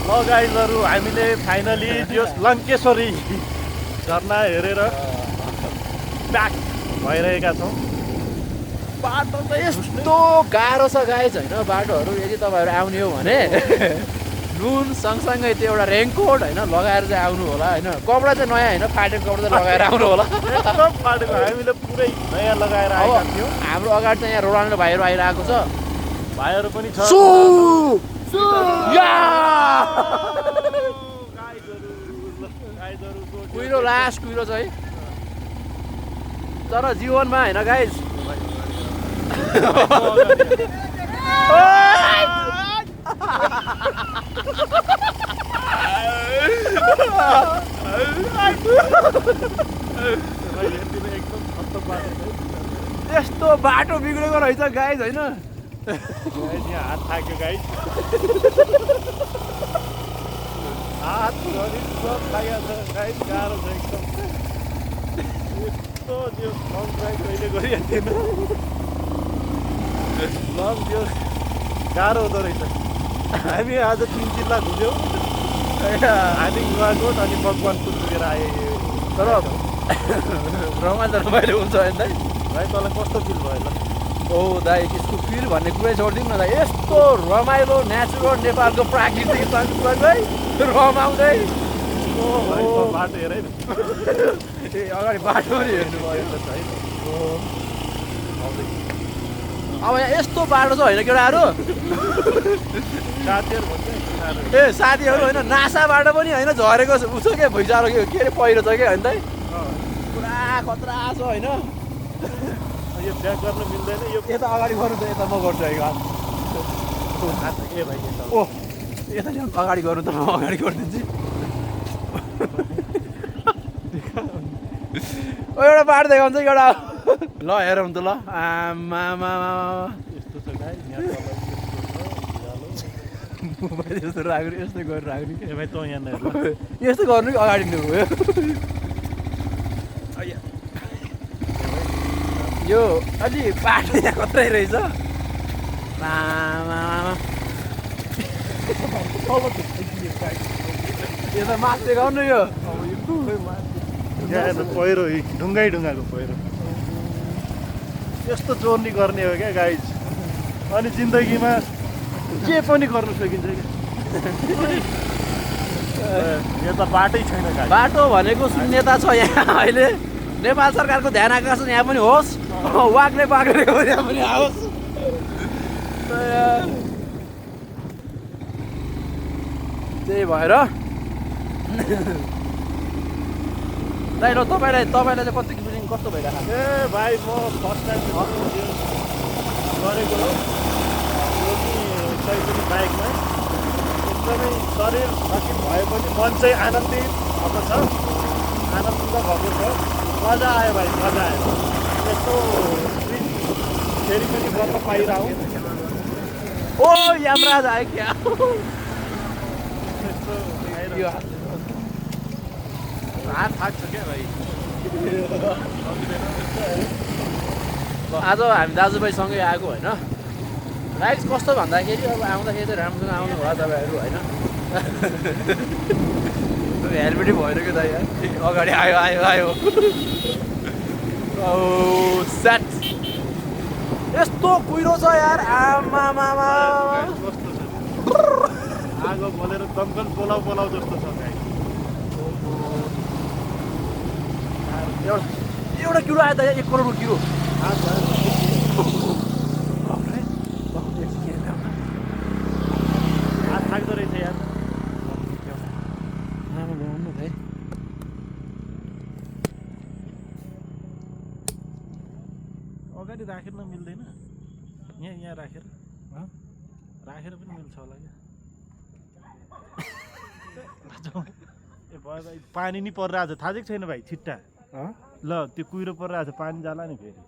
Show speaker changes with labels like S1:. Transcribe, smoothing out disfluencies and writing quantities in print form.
S1: ल गाइजहरु हामीले फाइनली यो लङ्केश्वरी झरना हेरेर ब्याक भइरहेका छौँ।
S2: बाटो त यस्तो गाह्रो छ गाइज होइन बाटोहरू यदि तपाईँहरू आउने हो भने नुन सँगसँगै त्यो एउटा रेनकोट होइन लगाएर चाहिँ आउनु होला होइन कपडा चाहिँ नयाँ होइन फाटेको कपडा चाहिँ लगाएर आउनु होला।
S1: एकदम फाटेको हामीले पुरै नयाँ लगाएर आएका थियौँ।
S2: हाम्रो अगाडि चाहिँ यहाँ रोनाल्डो भाइहरू आइरहेको छ
S1: भाइहरू पनि छ।
S2: कुहिरो लास्ट कुहिरो चाहिँ तर जीवनमा होइन गाइज यस्तो बाटो बिग्रेको रहेछ गाइज होइन
S1: यहाँ हात थाक्यो गाइज हात सब लागेको छ गाइज गाह्रो छ एकदम यस्तो त्यो लङ ड्राइभ कहिले गरिएको थिएन लङ त्यो गाह्रो हुँदो रहेछ। हामी आज 3 जिल्ला घुम्यौँ हामी नुवाकोट अनि मकवानपुर पुगेर आयो
S2: तर रमाइलो हुन्छ होइन दाइ
S1: भाइ तँलाई कस्तो फिल भयो ल?
S2: ओ दाइ त्यसको फिल भन्ने कुरै छोडिदिउँ न दाइ यस्तो रमाइलो नेचुरल नेपालको प्राकृतिक सँगसँगै रमाउँदै
S1: बाटो हेर
S2: ए अगाडि बाटो पनि हेर्नु भयो अब यहाँ यस्तो बाटो छ होइन केटाहरू
S1: साथीहरू भन्छ
S2: ए साथीहरू होइन नासाबाट पनि होइन झरेको उसो के भुइँचालो के अरे पहिरो छ कि होइन दाइ पुरा खतरा छ होइन
S1: यो ब्याक गर्न मिल्दैन यो
S2: यता अगाडि गर्नु त यता म गर्छु है
S1: हात ए भाइ
S2: ओ यता अगाडि गर्नु त म अगाडि गरिदिन्छु ओ एउटा बाटो देखाउँछ एउटा ल हेरौँ त ल आमा
S1: यस्तो छ गाई यहाँ
S2: मोबाइल यस्तो राख्नु यस्तो गरेर राख्नु
S1: ए भाइ तँ यहाँ हेर
S2: यस्तो गर्नु कि अगाडि नै भयो यो अलि बाटो यहाँ कत्रै रहेछ यो त मास देखाउनु यो
S1: यहाँ पहिरो ढुङ्गाको पहिरो यस्तो चोर्नी गर्ने हो क्या गाइज अनि जिन्दगीमा के पनि गर्नु सकिन्छ क्या यो त बाटै छैन गाइज
S2: बाटो भनेको शून्यता छ यहाँ अहिले नेपाल सरकारको ध्यान आकर्षण यहाँ पनि होस् वाग्ने पाग्नेको यहाँ पनि आओस् त्यही भएर दाइ ल तपाईँलाई चाहिँ कतिको फिलिङ कस्तो भइरहेको
S1: ए भाइ म फर्स्ट टाइम गरेको हो यो पनि पनि बाइकमा एकदमै शरीर थकित भए पनि मन चाहिँ आनन्दित भएको छ आनन्द भएको छ मजा आयो भाइ मजा आयो यस्तो फेरि पनि गर्न पाइरहँ
S2: ओ यमराज आयो क्या
S1: यस्तो
S2: यो
S1: हात थाक्छ क्या भाइ
S2: आज हामी दाजुभाइसँगै आएको होइन राइड्स कस्तो भन्दाखेरि अब आउँदाखेरि चाहिँ राम्रोसँग आउनु भयो तपाईँहरू होइन हेलमेटै भएन क्या दाइ अगाडि आयो सेट यस्तो कुहिरो छ यार आमा
S1: कस्तो छ आगो बोलेर दमकल बोलाउ जस्तो छ गाई
S2: एउटा किलो आयो त 1 करोडको किलो
S1: हात थाक्दो रहेछ यार अगाडि राखेर मिल्दैन यहाँ राखेर पनि मिल्छ होला क्या ए भयो भाइ पानी नि परिरहेको छ थाहा छैन भाइ छिट्टा ल त्यो कुहिरो परिरहेको छ पानी जाला नि फेरि